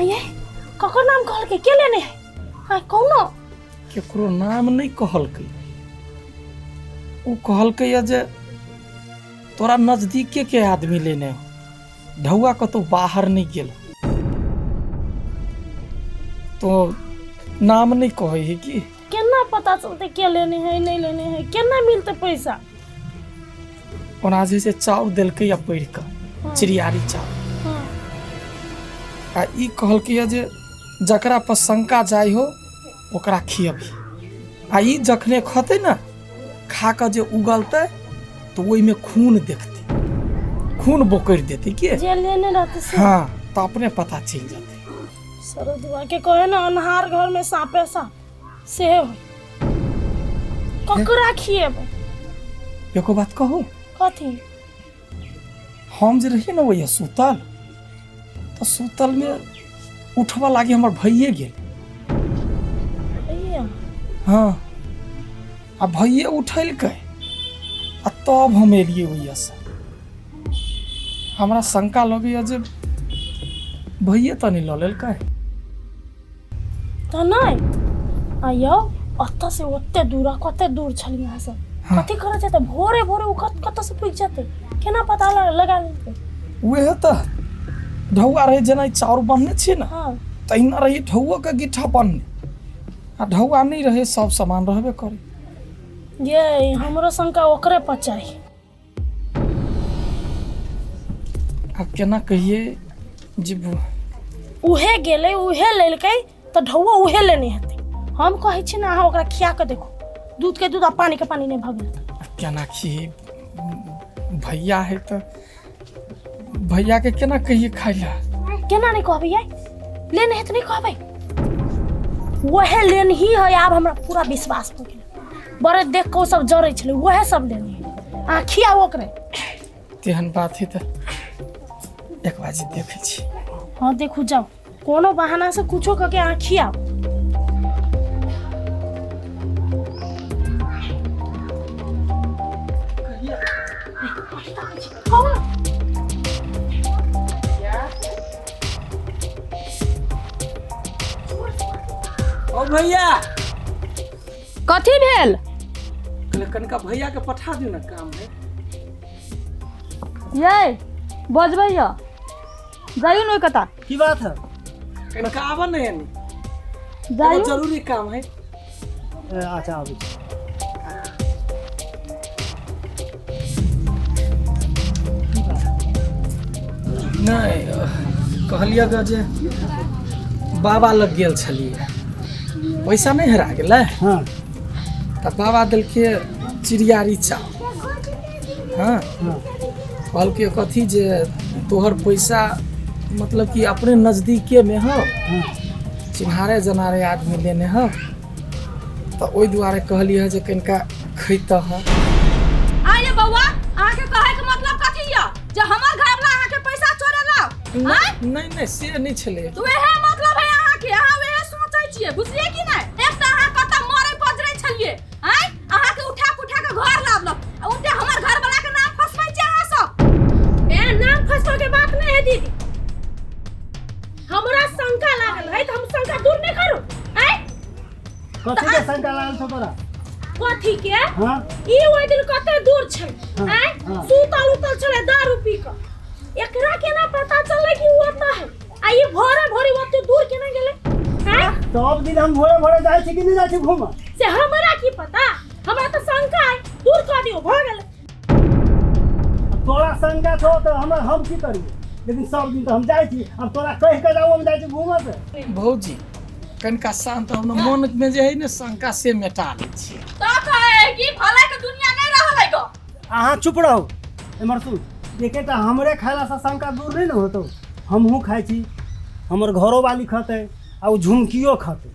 आइए ककर नाम कहलकै के लेने है हाँ कहू ने। केकरो नाम नहि कहलकै। ओ कहलकै या जे तोरा नजदीके के आदमी लेने हो, ढौआ कतौ बाहर नहि गेल, तो नाम नहि कहै है की। केना पता चलतै के लेने है नहि लेने है? केना मिलतै पैसा? ओना जे से चाउर देलकै या पढ़ि कऽ चिड़ियारी चाउर। आ ई कहलकै या जे जकरा पर शंका जाइ हो ओकरा खियबही, आ ई जखने खतै ने, खा कऽ जे उगलतै तऽ ओहिमे खून देखतै, खून बोकरि देतै के जे लेने रहतै से। हाँ, तऽ अपने पता चलि जेतै। सरदुआ के कहे ने अन्हार घर में साँपे साँप से हो। ककरा खिएबै? एको बात कहू? कथी? हम जे रहियै ने ओहिया सुतल, तऽ सुतलमे उठबऽ लागी हमर भइए गेल। भैया? हाँ, आ भइए उठेलकै आ तब हम एलियै ओहियासँ। हमरा शंका लगैए जे भइए तऽ नहि लऽ लेलकै। तऽ नहि आ यौ, ओतऽ से ओते दूर आ कते दूर छलियै अहाँ सब? हाँ। कथी करऽ जेतै भोरे भोरे? ओ कत कतऽ से पुछि जेतै? केना पता लगा लेलकै? उएह तऽ ढौआ रहै, जेना ई चाउर बन्हने छियै ने, तहिना रही ढौओके गिट्ठा बन्हने, आ ढौआ नहि रहै, सब सामान रहबे करै। ये हमरो शंका ओकरे पर चाही। आब केना कहियै जे उहे गेलै, उहे लेलकै, तऽ ढौआ उहे लेने हेतै। हम कहै छी ने, अहाँ ओकरा खिया कऽ देखू, दूध के दूध आ पानी के पानी नहि भऽ गेल? केना खियै? भैया है तऽ भैया के केना कहियै खाइ लए? केना नहि कहबै यै? लेने हेतै, नहि कहबै? उहे लेनही है, आब हमरा पूरा विश्वास भऽ गेल। बड़े देख कऽ ओ सब जरै छलै, उहे सब लेने है। अहाँ खियाउ ओकरे। तेहन बात है तऽ एक बार जे देखै छी। हाँ, देखू, जाउ, कोनो बहाना से कुछो कऽ के अहाँ खियाउ। ओ भैया। कथी भेल? कहले कनिका भैया के पठा दियौ ने, काम है। ये बजबै यऽ, जाइयो ने कता। की बात है? कनिका आबऽ ने एनी। जाइयो। एगो जरूरी काम है। अच्छा, आबै छी। नहि, कहलियै ग जे बाबा लग गेल छलियै, पैसा नहि हेरा गेलै? तऽ बाबा देलकै चिड़ियारी चाउर। हँ, कहलकै कथी जे तोहर पैसा मतलब कि अपने नजदीकेमे हौ, चिन्हारे जनारे आदमी लेने हौ, तऽ ओहि दुआरे कहलियै हँ जे कनिका खैतह हँ। आइए बौआ, अहाँके कहै के मतलब कथी यऽ जे हमर घरवला अहाँके पैसा चोरेलक? आँय? नहि नहि, से नहि छलै। तऽ उएह मतलब है अहाँके, अहाँ उएह सोचै छियै, बुझलियै कि नहि? एक तऽ अहाँ कतऽ मरै पजरै छलियै, आँय, अहाँके उठा के उठा के घर लाबलक आ उनटे हमर घरवला के नाम फसबै छियै अहाँ सब। ए, नाम फसबै के बात नहीं है दीदी। हमरा शंका लागल है तऽ हम शंका दूर नहीं करू? आँय? कथी के शंका लागल छौ तोरा? कथी के? हाँ। ई ओहि दिन कते दूर छै, आँय, सुतल उतल छलै दारू पी कऽ, एकरा केना पता चललै कि ओ ओतऽ है? आ ई भोरे भोरे ओते दूर केना गेलै, आँय? सब दिन हम भोरे भोरे जाइ छी कि नहि जाइ छी घूमऽ? से हमरा की पता? हमरा तऽ शंका है, दूर कऽ दियौ, भऽ गेलै। तोरा शंका छौ तऽ हमरा हम की करियै? लेकिन सब दिन तऽ हम जाइ छी, आब तोरा कहि कऽ जाउ हम जाइ छी घूमऽ से? भौजी, कनिका शान्त रहू ने, मनमे जे है ने शंका से मेटा लै छियै। तऽ कहै कि भलाई के दुनिया नहि रहलै गो। अहाँ चुप रहू। एम्हर सुन, एकेटा हमरे खयलासँ शंका दूर नहि ने होतौ। हमहूँ खाइ छी, हमर घरोवाली खतै आ ओ झुमकियो खतै।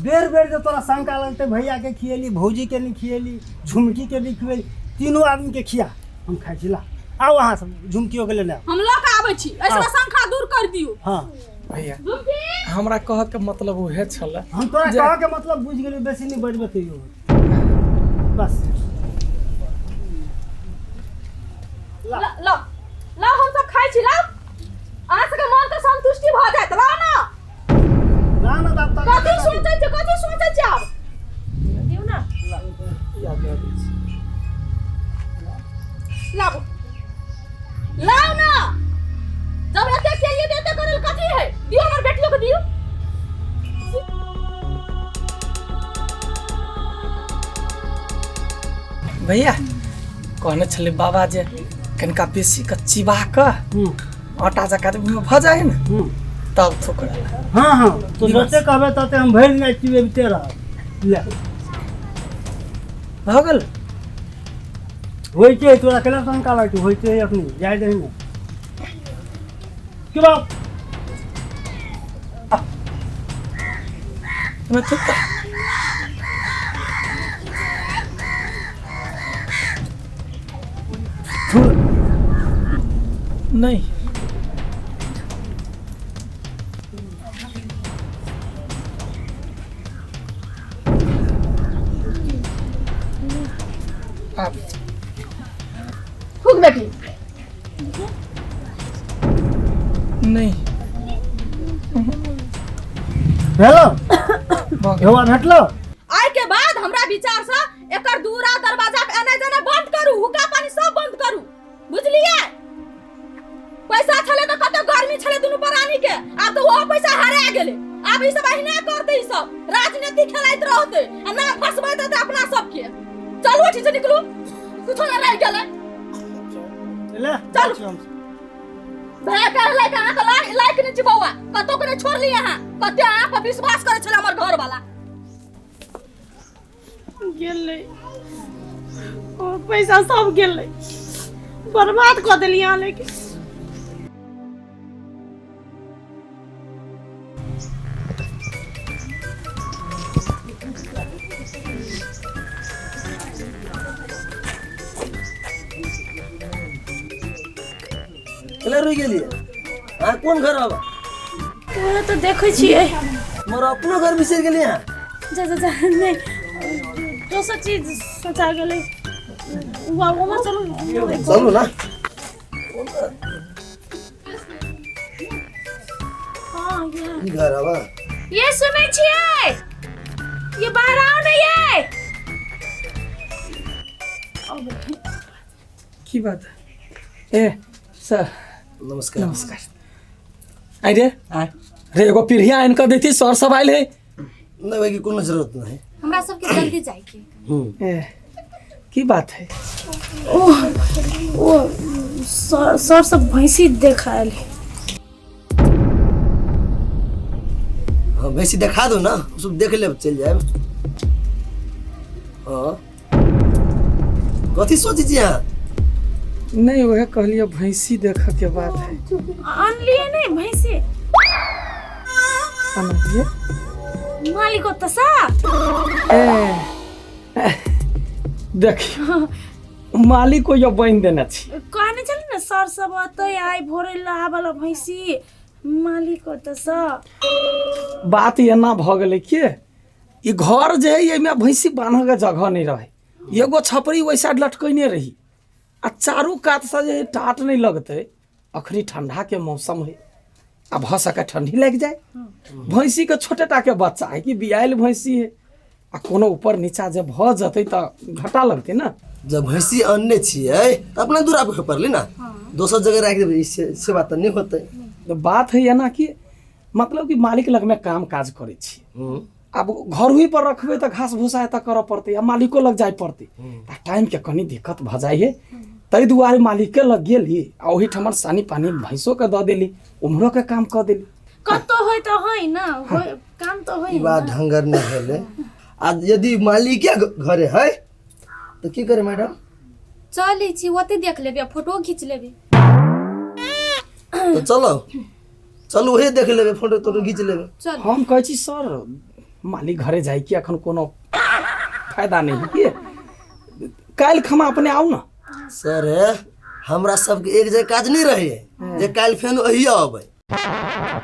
बेर बेर जे तोरा शंका लगतै, भैयाके खिएली, भौजीके नहि खिएली, झुमकीके भी खिएली, तीनू आदमीके खिया। हम खाइ छी, ला आउ, अहाँ सब झुमकियोके लेने आउ। हम लऽ कऽ आबै छी, एहि शंका दूर कर दियौ। हाँ। भैया, झुमकी। हमरा कहऽके मतलब उहे छलै। हम तोरा जे- कहऽके मतलब बुझि गेलियै, बेसी नहि बजबै तैयो बस। ल ल ल, हम सब खाइ छी, लाउ, अहाँ सबके मनके संतुष्टि भऽ जायत, लाउ ने। कथी सोचै छै, कथी सोचै छै आब? दियौ ना। या दऽ दै छी। लाबू, लाउ ना। जब एते केलिए तऽ एते करल कथी है? दियौ, हमर बेटियो के दियौ। भैया, कहने छलै बाबा जे कनिका बेसी के चिबा कऽ आटा जकाँ मुँहमे भऽ जाइ है ने, तब थुकरल। हाँ हाँ, तो जते कहबे तते हम भरि नहि चिबेबिते रहब। ले। भऽ गेल। होइते तोरा केना शंका लगतौ? होइते अखनी जाय दही ने। की बात? ओहिमे थुक। नहि आब थूक बेटी। नहि भेलो? भऽ गेल। घेवा भेटलो? आइ के बाद हमरा विचार से एकर दूरा दरवाजा पे एनाइ जेनाइ बंद करू, हुक्का पानी सब बंद करू, बुझलियै? पैसा छलै तऽ कते गर्मी छलै दुनू प्राणी के, आब तऽ ओहो पैसा हरा गेलै। आब ई सब अहिना करतै, ई सब राजनीति खेलाइत रहतै आ नाम फंसबैत रहतै अपना सबके। चलू, एठी से निकलू, कुछो नहि रहि गेलै। ले। चल। भए कहलै कि अहाँके लायक नहि छी बौआ, कतौ के नहि छोड़ली अहाँ। कते अहाँ पर विश्वास करै छलै हमर घरवाला। गेलै ओ पैसा, सब गेलै, बर्बाद कऽ देलियै अहाँ। लेकिन केला रुकि गेलियै अहाँ? कोन घर आब? तोरा तऽ देखै छियै। मोर अपनो घर बिसरि गेलियै अहाँ? जा जा जा, नहि, दोसर चीज सोचा गेलै। वाह, उम्हर चलू। चलू ना। हाँ, इएह। ई घर आब? ये सुनै छियै? ये बाहर आओ ने ये। की बात है? ए सर। नमस्कार। नमस्कार। आइ रे आइ रे, एगो पीढ़िया आनि कऽ दैती, सर सब आयल है। नहि भाई, कोनो जरूरत नहीं। हमरा सबके जल्दी जाइके। ए, की बात है? ओ सर, सर सब भैंसी देख आयल है। हाँ, भैंसी देखा दो ना, उ सब देख लेब, चलि जायब। हाँ, कथी सोचै छी अहाँ? नहीं, वह कहलिए भैंसी देखऽ के बात है। अनलियै नहि भैंसी? अनलिए। मालिक ओतऽ सा। ए देखियौ, मालिक को बान्हि देने छी। कहने छलै ने सर सब अतै आइ भोरे लाबल भैंसी मालिक ओतऽ सँ। बात एना भऽ गेलै कि ई घर जे है, एहिमे भैंसी बान्हके जगह नहि रहै। एगो छपरी ओहि साइड लटकैने रही आ चारू कातसँ जे है टाट नहि लगतै। अखनी ठंडा के मौसम है आ भऽ सके ठंडी लागि जाए। भैंसी के छोटे टा के बच्चा है कि बियाइल भैंसी है आ कोनो ऊपर नीचा जे भऽ जेतै तऽ घाटा लगतै ने। जब भैंसी अनने छियै तऽ अपना दूरा पर पड़लै ना, दोसर जगह राखि देबै, ई से बात तऽ नहि होतै। तऽ बात है एना कि मतलब कि मालिक लगमे काम काज करै छी। आब घर ही पर रखबै तऽ घास भूसा एतऽ करऽ पड़तै आ मालिको लग जाय पड़तै, तऽ टाइमके कनि दिक्कत भऽ जाइ है। ताहि दुआरे मालिके लग गेली आ ओहिठाम सानी पानी भैंसोके दऽ देली, उम्हरोके काम कऽ देली। कतौ होइ तऽ होइ ना, होइ काम तऽ होइ। ई बात ढंगर नहि भेलै। आ यदि मालिके घरे है तऽ की करे मैडम? चलै छी, ओते देख लेबै आ फोटो घीच लेबै। तऽ चलो चलू, उहे देख लेबै, फोटो तोटो घीच लेबै। चल। हम कहै छी सर, मालिक घरे जाइ कि एखन कोनो फायदा नहि है कि काल्हि खमा अपने आउ ने। सर, हमरा सबके एक जगह काज नहि रहे जे काल्हि फेन ओहिया अबै।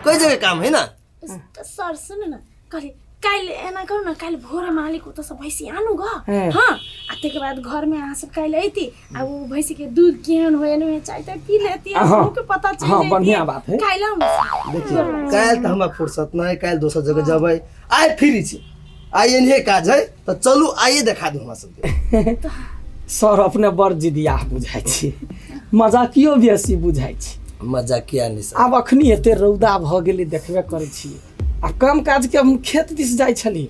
कोई जगह काम है ना। तऽ सर सुन ने, कहली काल्हि एना करू ने, काल्हि भोरे मालिक ओतऽसँ भैंसी आनू ग। हैं। हाँ, आ ताहिके बाद घरमे अहाँ सब काल्हि अयती आ ओ भैंसीके दूध केहन होय नहि होय, चाय ताय पी लेती। हाँ। हमहूँ के पता चलि हाँ, जैती। बढ़िया बात है। काल्हि आउ ने। देखियौ, काल्हि तऽ हमरा फुर्सत नहि, काल्हि दोसर जगह जेबै। आइ फ्री छी, आइ एनहे काज है, तऽ चलू आइए देखा दू हमरा सबके। सर, अपने बड़ जिदियाह बुझाइ छी, मजाकियो बेसी बुझाइ छी। मजा किया नहि सर? आब अखनी एते रौदा भऽ गेलै, देखबे करै छियै। आ काम काजके हम खेत दिस जाइ छलियै,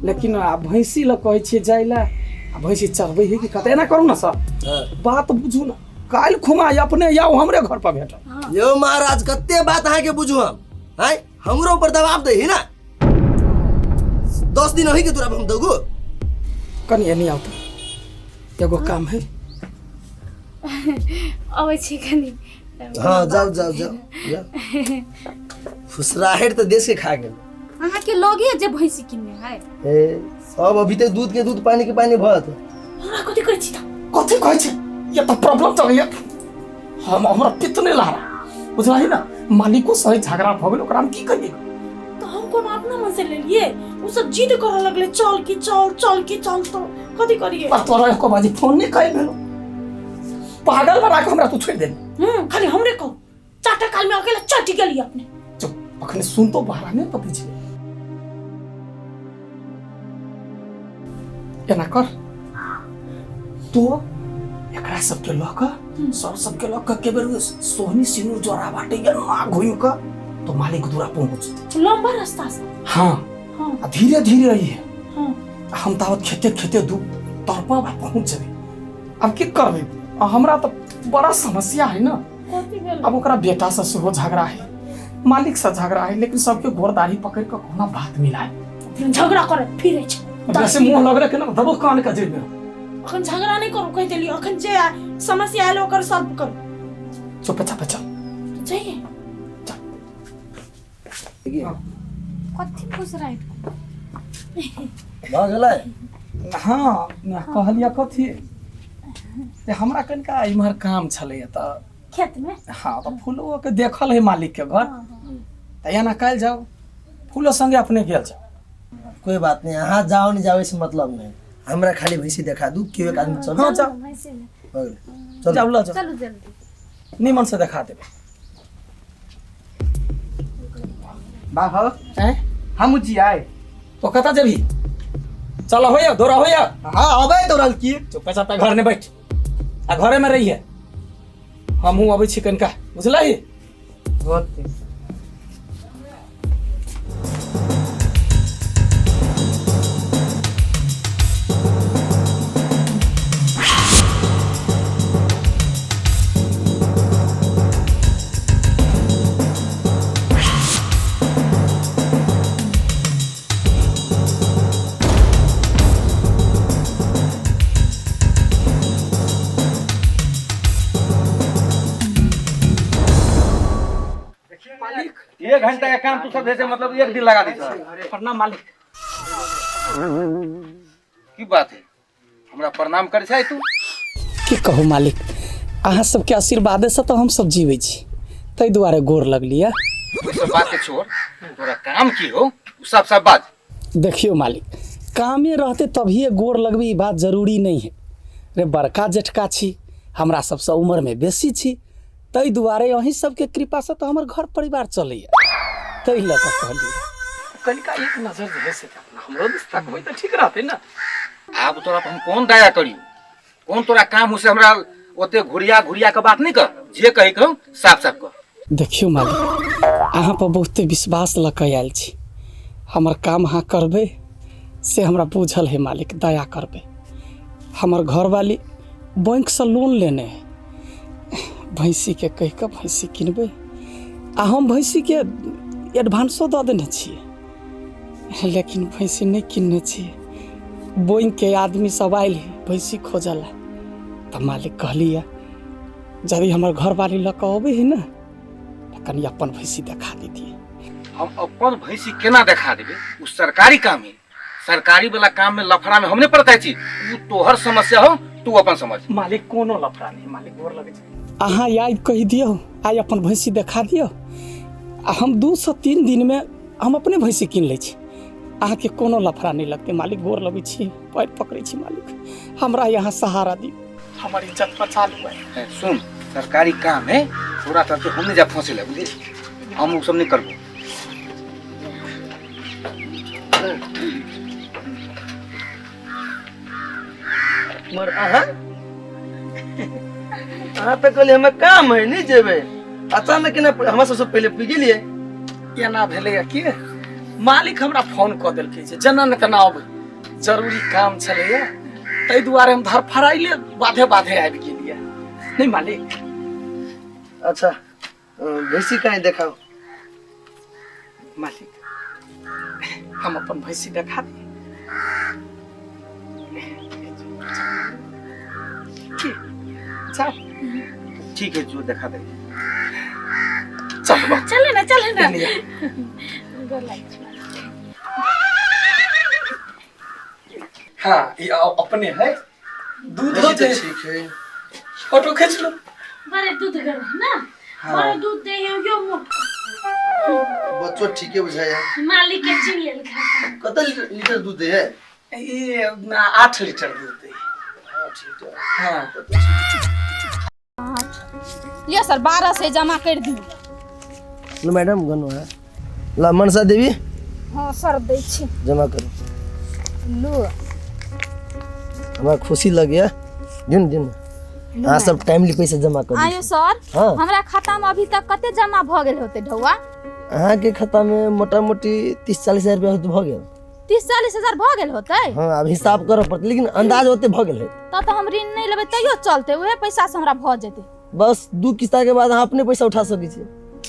लेकिन आब भैंसी लए कहै छियै जाइ लए, आ भैंसी चरबै है कि कतऽ। एना करू ने सर। हाँ। बात बुझू ने, काल्हि खुमा अपने आउ, हमरे घर पर भेटब। यौ महाराज, कते बात अहाँके बुझू हम? आँय, हमरो ऊपर दबाव दै है ना। 10 दिन अही के तोरा हम दगो। कनि एनी आउ तऽ, एगो काम है। अबै छी कनि। हाँ, जाओ जाओ जाओ जाओ। फुसराहट तऽ देश के खा गेल। अहाँके लगे जे भैंसी किनने है। ए सब अभी तक दूध के दूध, पानी के पानी भत। हमरा कथी करै छी तऽ? कथी कहै छै? ये तऽ प्रॉब्लम चलैया। हम हमरा पित्त नहि लहरा, बुझलही ने? मालिको सही झगड़ा भऽ गेल, ओकरा हम की कहियै? तऽ हम कोनो अपना मन से लेलियै? ओ सब जिद करऽ लगलै, चल की चल, चल की चल, तो कथी करियै? पर तोरा एको बाजी फोन नहि कहि भेलो, पागल बना कऽ हमरा तू छोड़ि देली। हूँ, खाली हमरे कहू, चाटा काल में अकेला चटि गेली अपने। चुप, अखने सुनतो बहरा नहि पति छै। एना कर तो, एकरा सबके लऽ कऽ, सर सबके लऽ कऽ के बेर सोहनी सिनूर जोड़ा बाटे या ना घुमि कऽ तो मालिक दूरा पहुँच। लंबा रास्ता से? हाँ। हाँ। आ धीरे धीरे रही है। हाँ। आ हम तावत खेते खेते दू तरपब आ पहुँच जेबै। आब की करबै? आ हमरा तऽ बड़ा समस्या है ना। कथी भेल? अब ओकरा बेटा से सेहो झगड़ा है, मालिक से झगड़ा है, लेकिन सबके गोर दाढ़ी पकड़ कऽ कहुना बात मिलाए। अपने झगड़ा करे फिरे छै। जैसे मुंह लग रहे ना, दबो कान के जेब में। अखन झगड़ा नहीं करू, कहि देलियै। अखन जे समस्या आयल ओकर सॉल्व करू। चुप चाप चल। तऽ जाइए। कथी फुसराइत? भऽ गेलै। हाँ, कहलियै कथी जे हमरा कनिका इम्हर काम छलैया तऽ खेत में। हाँ, तऽ फूलो के देखल है मालिक के घर, तऽ एना काल्हि जाउ, फूलो संगे अपने गेल जाउ। कोई बात नहीं, अहाँ जाओ नहीं जाओ से मतलब नहीं, हमरा खाली भैंसी देखा दू। केओ एक आदमी चलू। हाँ, जाउ। भैंसी ले। भऽ गेलै, चलू। जाउ, लऽ जाउ। चलू जल्दी। निमन से देखा देबै। बाप हो। आँय? हमहूँ जियै। तो कतऽ जेबही? चल होइया, दौड़ा होइया। हाँ, अबै दौड़ल की। चुप चाप घर ने बैठ आ घरे में रहिए, हमहूँ अबै छी कनिका, बुझलही? होते। मालिक। एक घंटा के काम तू सब जैसे मतलब एक दिन लगा दी सर। प्रणाम मालिक। की बात है, हमरा प्रणाम करे छै तू? की कहू मालिक, अहाँ सबके आशीर्वादेसँ तऽ हमसब जीबै छी, ताहि दुआरे गोर लगलियै। ओहि सब बात के छोड़, तोरा काम की हो, उ सब सब बात। देखियौ मालिक, कामे रहते तभिए गोर लगबै ई बात जरूरी नहि है रे। बड़का जेठका छी, हमरा सबसँ उमरमे बेसी छी, ताहि दुआरे अहीं सबके कृपासँ तऽ हमर घर परिवार चलैया, ताहि लऽ कऽ कहलियै कनिका एक नजर जे है से अपना हमरो दिस तकबै तऽ ठीक रहतै ने। आब तोरा पर हम कोन दया करियो, कोन तोरा काम हो से हमरा ओते घुरिया घुरिया के बात नहीं कर, जे कही कहू साफ साफ कह। देखियौ मालिक, अहाँ पर बहुते विश्वास लऽ कऽ आयल छी, हमर काम अहाँ करबै से हमरा बुझल है। मालिक, दया करबै, हमर घरवाली बैंकसँ लोन लेने है, भैंसीके कहि कऽ भैंसी किनबै, आ हम भैंसीके एडवांसो दऽ देने छियै, लेकिन भैंसी नहि किनने छियै। बैंकके आदमी सब आयल है भैंसी खोजऽ लए, तऽ मालिक कहलियै यदि हमर घरवाली लऽ कऽ अबै है ने तऽ कनि अपन भैंसी देखा दैतियै। हम अपन भैंसी केना देखा देबै? उ सरकारी काम है, सरकारी वाला काम में लफड़ा में हम नहीं पड़ता छी। उ तोहर समस्या हो, तू अपन समझ। मालिक, कोनो लफड़ा नहि मालिक, गोर लगै छै। अहाँ आइ कहि दियौ, आइ अपन भैंसी देखा दियौ, आ हम 2 से 3 दिनमे हम अपने भैंसी कीन लै छी। अहाँके कोनो लफड़ा नहि लगतै मालिक। गोर लगै छी, पैर पकड़ै छी मालिक, हमरा यहाँ सहारा दियौ, हमर इज्जत बचा लू। सुन, सरकारी काम है, थोड़ा चलते हम नहीं जा फंसे ले, बुझली? हम वो सब नहीं करबो। मर अहाँ अहाँ तऽ कहलियै हमरा काम है नहीं जेबै, अचानक केना हमरा सबसँ पहिले पुजि गेलियै? एना भेलैया कि मालिक हमरा फोन कऽ देलकै जे जेना ने तेना अबै, जरूरी काम छलैया, ताहि दुआरे हम धरफड़ाइले बाधे बाधे आबि गेलियै। नहीं मालिक? अच्छा, भैंसी कहीं देखाओ। मालिक हम अपन भैंसी देखा दी। चल ठीक है, जो देखा दे। चल चले ना, चले ना। हाँ ये अपने है दूध होते, ठीक है, फोटो खींच लो। बड़े दूध गरम ना। हाँ। बड़े दूध दे यो मोट। बच्चो ठीक है बुझाया। मालिक के चिन्ह लेल खा। कत लीटर दूध दे है? ये 8 लीटर दूध दे। 8 लीटर। हाँ। लियो सर 12 से जमा कर दियो। लो मैडम गनो है। ला मनसा देवी। हाँ सर दै छी। जमा करो। लो हमरा खुशी लगे दिन दिन हाँ सब टाइमली पैसा जमा कर। आयो सर। हाँ। हमरा खाता में अभी तक कते जमा भ गेल होते ढौआ? अहाँ के खाता में मोटा मोटी 30-40 हजार रुपया भ गेल। 30-40 हजार भ गेल होते? हाँ अब हिसाब करऽ पड़त, लेकिन अंदाज होते भ गेल है। तब तो हम ऋण नहीं लेबै तैयो चलते, उहे पैसा से हमरा भ जेते। बस 2 किस्ता के बाद अहाँ अपने पैसा उठा सकै छी।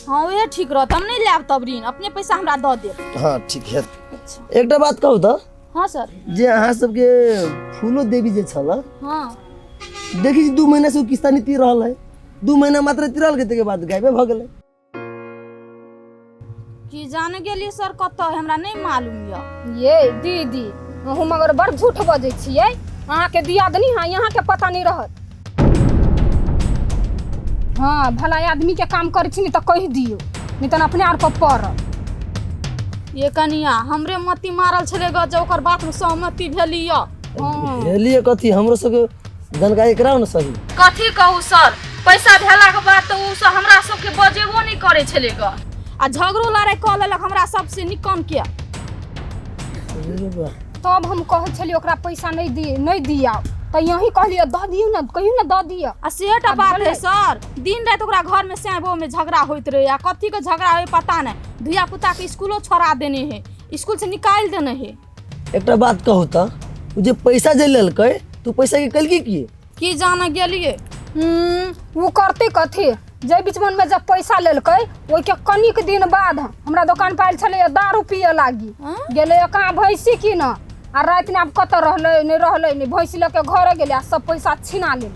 हाँ उहे ठीक रहत, हम नहीं लेब तब ऋण, अपने पैसा हमरा दऽ देब। हाँ ठीक है। एकटा बात कहू तऽ? हाँ सर। जे अहाँ सबके फूलो देवी जे छल, हाँ देखी 2 महीना से किस्ता नहीं तिर रहल है, 2 महीना मात्र तिरल के तके बाद गायबे भ गेलै। की जाने गेलियै सर कतऽ, हमरा नहीं मालूम य। ये दीदी अहूँ मगर बड़ झूठ बजै छियै, अहाँके दियादनी हाँ यहाँ के पता नहीं रहत। हाँ भला आदमी के काम करै छी नहीं तऽ कहि दियौ, नहीं तऽ अपने आर पर पड़त। ये कनिया हमरे मती मारल छलै ग, जे ओकर बात में सहमति भेली य। हाँ भेलियै कथी, हमरो सबके जानकारी कराउ ने सही। कथी कहू सर, पैसा भेला के बाद तऽ ओ सब हमरा सबके बजेबो नहीं करै छलै ग, आ झगड़ो लड़ाई कऽ लेलक हमरा सबसे निकम के। तब हम कहै छलियै ओकरा पैसा नहीं दिए नहीं दिया, तऽ यही कहलियै दऽ दियौ ने, कहियौ ने दऽ दिअ। आ सेटा बात है सर, दिन राति ओकरा घर में साँबो में झगड़ा होइत रहे, आ कथी के झगड़ा होय पता नहीं। धिया पुता के स्कूलो छोड़ा देने है, स्कूल से निकालि देने है। एकटा बात कहू तऽ, ओ जे पैसा जे लेलकै तू पैसा के कलकी की? की जाने गेलियै। वो करते कथी, जे बीच मन में जब पैसा लेलकै ओहिके कनिक दिन बाद हमरा दोकान पर आयल छलै दारू पिए लागी गेलै, कहाँ भैंसी कीन, आ राति में आब कतऽ रहलै नहीं रहलै नहीं, भैंसी लऽ के घरे गेलै आ सब पैसा छिना लेल।